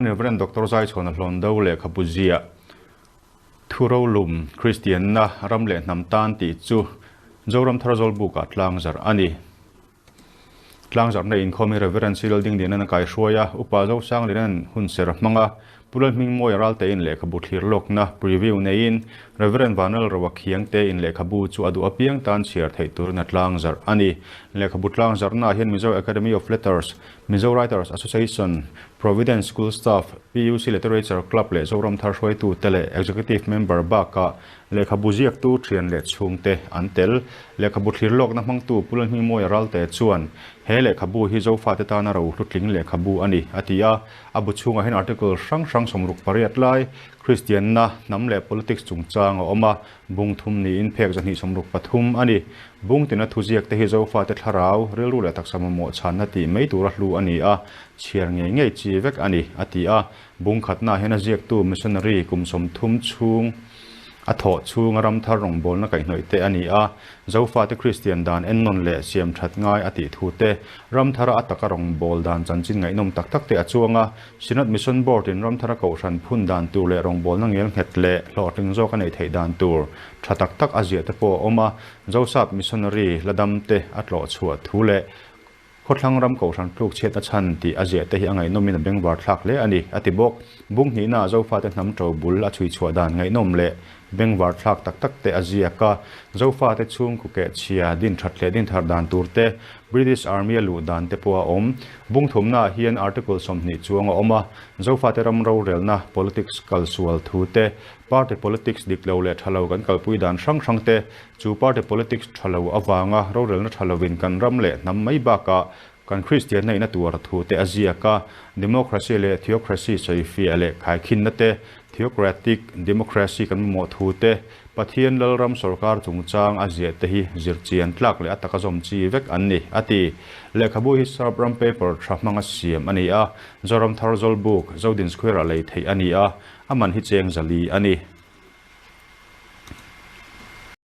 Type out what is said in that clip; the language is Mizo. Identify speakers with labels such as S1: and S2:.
S1: Rev. Doctor Zaichhawna Hlawndo lehkhabu ziah Thurolum Kristianna ram leh hnam tan tih chu Zoram Thar Zawlbukah tlangzarh a ni. Tlangzarhna inkhawm hi Rev. Cyril Dingdianan a kaihruai a, Upa Zosanglianan hunser a hmang a, Pu Lalhmingmawia Raltein lehkhabu thlir lawkna, preview, neiin Rev. Vanal Roa Khiangtein lehkhabu chu a duh apiang tan chhiar theih turin a tlangzarh a ni. Lehkhabu tlangzarhnaah hian Mizo Academy of Letters, Mizo Writers Association, Providence School Staff, PUC Literature Club leh Zoram Thar hruaitute leh Executive Member bakah lehkhabu ziaktu thian leh chhungte an tel. Lehkhabu thlir lawkna hmangtu Pu Lalhmingmawia Ralte chuan he lehkhabu hi Zofate tana rohlutling lehkhabu a ni, a ti a. A bu chhungah hian article hrang hrang 68 lai, Kristianna, hnam leh politics chungchang a awm a, Bung thum niin phek 263 a ni. Bung tina thuziak te hi Zofate thlarau, rilru leh taksa mamawh chhanna tih mai tura hlu a ni a, chhiar ngei ngei chi vek a ni, a ti a. Bung khatnaah hian a ziaktu missionary kum 30 chhung a thawh chhunga ram thar rawngbawlna kaihhnawih te a ni a. Zofate Kristian dan ennawn leh siam that ngai a tih thu te, ram thara a taka rawngbâwl dan chanchin ngaihnawm tak tak te a chuang a. Synod Mission Board in ram thara kohhran phun dan tur leh rawngbawlna ngel nghet leh hlawhtling zawk a neih theih dan tur tha tak tak a ziah te pawh a awm a, Zosap Missionary la dam te a tlawh chhuah thu leh khawthlang ram kohhran tluk chhiat a chhan tih a ziah te hi a ngaihnawmin a bengvar thlak hle a ni, a ti bawk. Bung hnihnaah Zofate hnam to bul a chhui chhuah dan ngaihnawm leh bengvar thlak tak tak te a ziak a, Zofate chhungkaw keh chhia din that leh din thar dan tur te, British Army a luh dan te pawh a awm. Bung thumnaah hian Article 20 chuang a awm a, Zofate ram rorelna, politics kal sual thu te, party politics dik lo leh tha lo kan kalpui dan hrang hrang te, chu party politics tha lo avanga rorelna tha lovin kan ram leh hnam mai bakah kan Kristianna in a tuar thu te a ziak a, democracy leh theocracy sawifiah leh khaikhinna te, theocratic democracy kan mamawh thu te, Pathian Lalram sawrkar chungchang a ziah te hi zirchian tlak leh a taka zawm chi vek an ni, a ti. Lehkhabu hi Sap ram paper tha hmanga siam a ni a, Zoram Thar Zawlbuk, Zodin Square-ah lei theih a ni a, a man hi cheng 400 a ni.